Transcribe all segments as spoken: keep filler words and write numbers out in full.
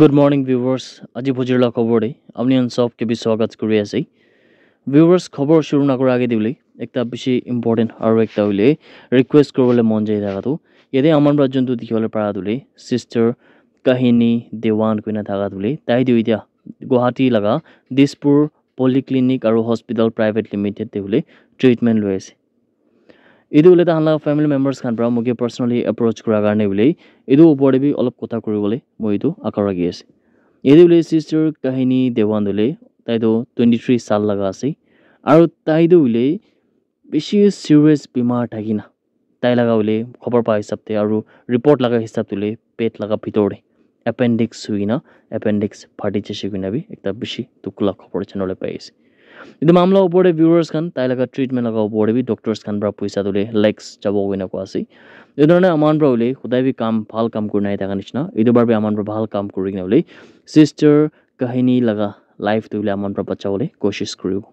Good morning, viewers. Aji bhojir la khobor de apni khan sob ke bi swagat kuri ase. Viewers, khobor shuru na kora age de hoile ekta bishi important aru ekta hoile request kuribole mon jai thaka tu. Yate aman pra juntu dikhi bole para tu hoile Sister Kahini Dewan koina thaka tu hoile tai tu etia Guwahati laga Dispur Polyclinic aru Hospital Private Limited te hoile treatment loi ase. Etu hoile tahan la family members khan pra moke personally approach kura karne hoile etu upor te bi olop kotha kuribole moi etu aka rakhi ase. Etu hoile Sister Kahini Dewan hoile tai tu twenty three saal laga ase aru tai tu hoile bishi serious bimar thakina tai laga hoile khobor pa hisab te aru report laga hisab te hoile pet laga bitor te appendix hoina appendix phati jaise koina bi ekta bishi dukh la khobor janibole pai ase. Etu mamla opor te viewers khan tai laga treatment laga opor te bi doctors khan pra poisa tu hoile lakhs jabo koina koa ase. Etu karne aman pra hoile hodai bi kam bhal kam kurina ahi thaka nishina etu bar bi aman pra bhal kam kuri kena hoile Sister Kahini laga life tu hoile aman pra bachabole koshish kuribo.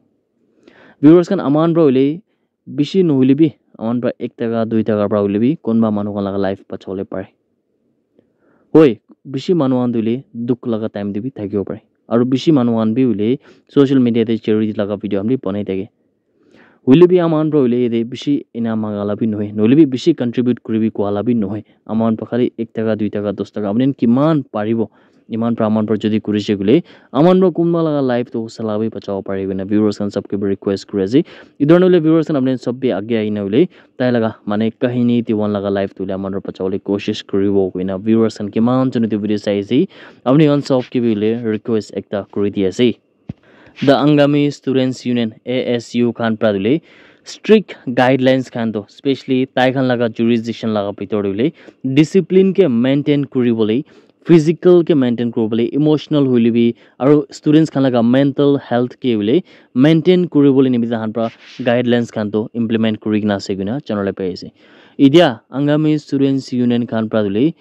Viewers khan, aman pra hoile bishi nohoile bi aman pra ek taka dui taka pra hoile bi kunba manu khan laga life bachabole pare. Hoi, bishi manu khan tu hoile dukh laga time te bi thakibo pare aru bishi manu khan bi hoile social media te charity laga video khan bi banai thake. Hoile bi aman pra hoile yate bishi ena maga la bi nohoi, nohoile bi bishi contribute kuribi koa la bi nohoi. Aman pra khali ek taka dui taka dos taka apni khan kiman paribo iman pra aman pra jodi kurise koile aman pra kunba laga life tu sala bi bachabo pare koina viewers khan sob ke bi request kuri ase. Etu karne hoile viewers khan apni khan sob bi age ahina hoile tai laga mane Kahini Dewan laga life tu hoile aman pra bachabole koshish kuribo koina viewers khan kiman jone etu video sai ase apni khan sob ke bi hoile request ekta kuri di ase. The Angami Students Union, A S U khan pra hoile strict guidelines khan to specially tai khan laga jurisdiction laga bitor te hoile discipline ke maintain kuribole, physical ke maintain kuribole, emotional hoile bi aru students khan laga mental health ke hoile maintain kuribole nimite khan pra guidelines khan to implement kuri kena ase koina janibole pai ase. Etia Angami Students Union khan pra hoile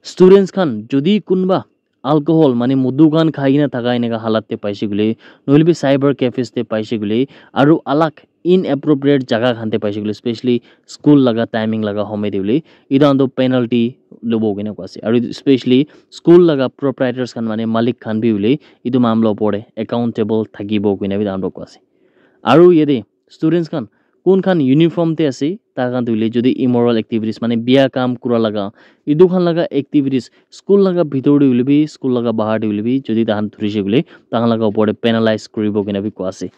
students khan jodi kunba alcohol mane modu khan khai kena thaka eneka halat te paise koile nohoile bi cyber cafes te paise koile aru alag inappropriate jaga khan te paise koile specially school laga timing laga homoi te hoile etu khan tu penalty lobo koina koa ase aru specially school laga proprietors khan mane malik khan bi hoile etu mamla opor te accountable thakibo koina bi tai khan para koa ase. Aru yate students khan kun khan uniform te ase tai khan tu hoile jodi immoral activities mane bia kam kura laga etu khan laga activities school laga bitor te hoile bi school laga bahar te hoile bi jodi tai khan dhurise koile tai khan laga opor te penalize kuribo koina bi koa ase.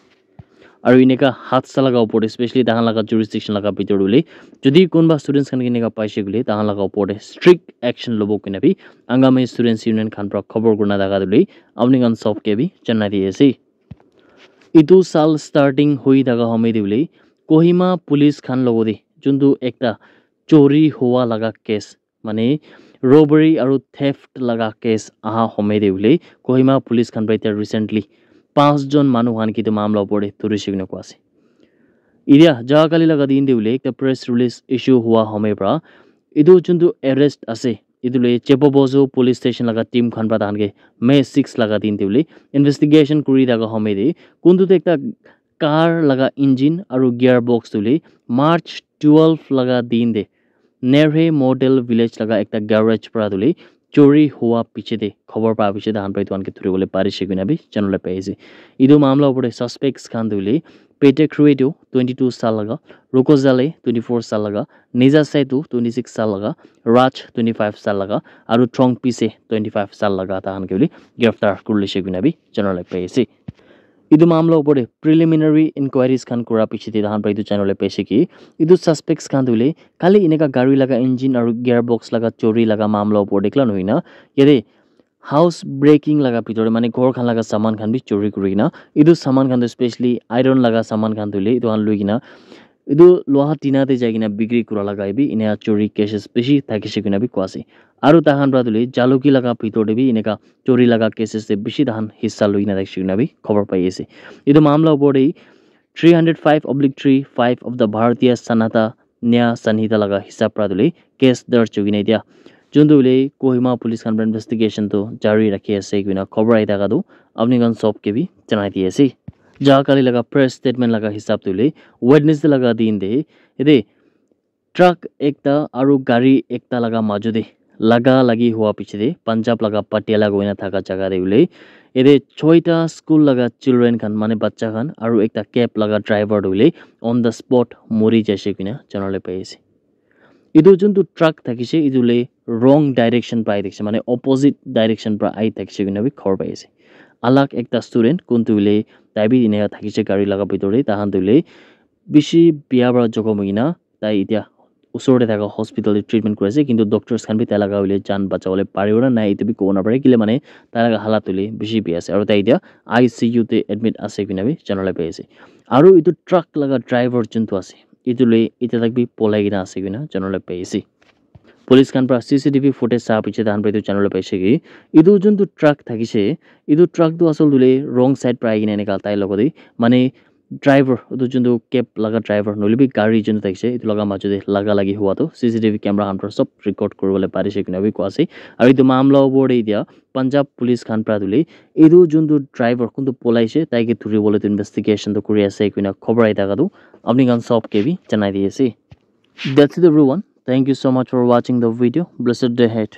Aru eneka haat sa laga opor te specially tai khan laga jurisdiction laga bitor te hoile jodi kunba students khan ke eneka paise koile tai khan laga opor te strict action lobo koina bi Angami Students Union khan para khobor kurina thaka tu hoile apni khan sob ke bi janai di ase. Etu saal starting hoi thaka homoi te hoile Kohima police khan logote juntu ekta chori hua laga case mane robbery aru theft laga case aha homoi te hoile Kohima police khan para eta recently panch jon manu khan ke etu mamla opor te dhurise koina koa ase. Etia jaga kali laga din te hoile ekta press release issue hua homoi para etu juntu arrest ase etu le Chepobozo police station laga team khan para tahan ke May six laga din te hoile investigation kuri thaka homoi te kuntu te ekta car laga engine aru gear box tu hoile March twelve laga din te Nerhe Model Village laga ekta garage para tu hoile chori hua piche te khobor pa piche te tahan para etu khan ke dhuribole parise koina bi janibole pai ase. Etu mamla opor te suspects khan tu hoile Pete Krueto twenty two saal laga, Rokozale twenty four saal laga, Nija Setu twenty six saal laga, Raj twenty five saal laga aru Trong Pise twenty five saal laga tahan ke hoile giraftar kuri lise koina bi janibole pai ase. Etu mamla opor te preliminary inquiries khan kura piche te tahan para etu janibole paise ki etu suspects khan tu hoile khali eneka gari laga engine aru gear box laga chori laga mamla opor te ekla nohoi na yate house breaking laga bitor te mane ghor khan laga saman khan bi chori kuri kena etu saman khan tu specially iron laga saman khan tu hoile etu khan loi kena etu loha tina te jai kena bikri kura laga bi ena chori cases bishi thakise koina bi koa ase. Aru tahan para tu hoile jaluki laga bitor te bi eneka chori laga cases te bishi tahan hissa loi kena thakise koina bi khobor pai ase. Etu mamla opor te three hundred five oblique three five of the Bharatiya Sanata Nyaya Sanhita laga hisab para tu hoile case darj hoi kena etia juntu hoile Kohima police khan para investigation tu jari rakhi ase koina khobor ahi thaka tu apni khan sob ke bi janai di ase. Jaga kali laga press statement laga hisab tu hoile Wednesday laga din te yate truck ekta aru gari ekta laga majo te laga lagi hua piche te Punjab laga Patiala koina thaka jaga te hoile yate choita school laga children khan mane bacha khan aru ekta cab laga driver tu hoile on the spot mori jaise koina janabole pai ase. Etu juntu truck thakise etu le wrong direction pai thakise mane opposite direction para ahi thakise koina bi khobor pai ase. Alag ekta student kuntu hoile tai bi eneka thakise gari laga bitor te tahan tu hoile bishi bia para jokhom hoikena tai etia usor te thaka hospital te treatment kuri ase kintu doctors khan bi tai laga hoile jaan bachawole paribo na nai etu bi kobo napare kile mane tai laga halat hoile bishi bia ase aru tai etia I C U te admit ase koina bi janabole pai ase. Aru etu truck laga driver juntu ase etu le etia tak bi polai kena ase koina janabole pai ase. Police khan para C C T V footage sa piche tahan para etu janabole paise ki etu juntu truck thakise etu truck tu asol tu le wrong side para ahi kena enika tai logot te mane driver etu juntu cab laga driver nohoile bi gari juntu thakise etu laga majo te laga lagi hua tu C C T V camera khan para sob record kuribole parise koina bi koa ase. Aru etu mamla opor te etia Punjab police khan para tu le etu juntu driver kuntu polaise tai ke dhuribole tu investigation tu kuri ase koina khobor ahi thaka tu apni khan sob ke bi janai di ase. That's it everyone. Thank you so much for watching the video. Blessed day ahead.